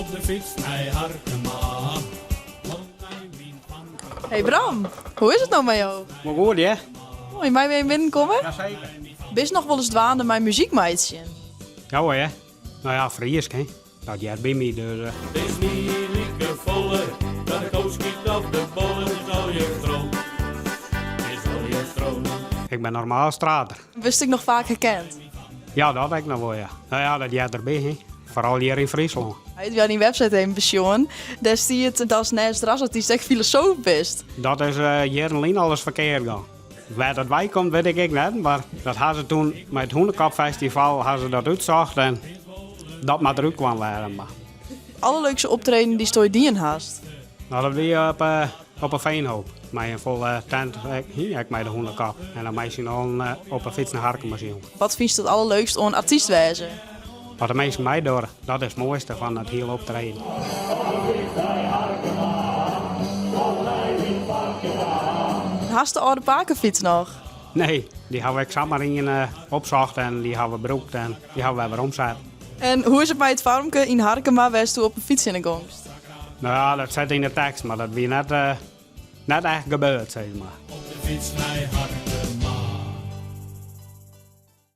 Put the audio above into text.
Op de fyts nei Harkema. Want nei myn famke. Hey Bram, hoe is it no mei jo? Wol goed, hear. Moai, mei we even binnenkomme? Jaseker. Bist noch wolris dwaande mei muzyk meitsjen? Ja hoor, hear. No ja, Frysk, hè. Dat heart by my, dus. It is my likefolle dat de ko skyt of de bolle, it is allegear stroom. It is allegear stroom. Ik bin normaal strater. Wurdst ek noch faak herkend? Ja, dat ek noch wol, ja. No ja, dat heart derby, hè. Foaral hjir yn Fryslân. Ik ha dyn website even besjoen. Dêr stiet datst neist rasartyst ek filosoof bist. Dat is jierren lyn alris ferkeard gien. Wêr't dat wei komt wit ik ek net, mar dat ha se toen mei it Hûnekopfestival ha se dat útsocht en dat moat derút kwam wêze. Mar. Allerleukste optreden dy'tsto oait dien hast? No, dat wie op, eh, op 'e Veenhoop. Mei in folle tent, ek mei de Hûnekop. En dan mei syn allen eh, op 'e fyts nei Harkema sjonge. Wat fynst it allerleukst oan artyst wêze? Wat de minsken meidogge, dat is it moaiste fan it hiele optreden. Hast de âlde pakefyts noch? Nee, dy hawwe ik samar ien eh, opsocht en dy hawwe we brûkt en dy hawwe we weromset. En hoe is it mei it famke yn Harkema wêr'tsto op 'e fyts hinne gongst? No ja, dat sit yn de tekst, mar dat wie net, eh, net echt gebeurd, sis mar. Op de fyts nei Harkema.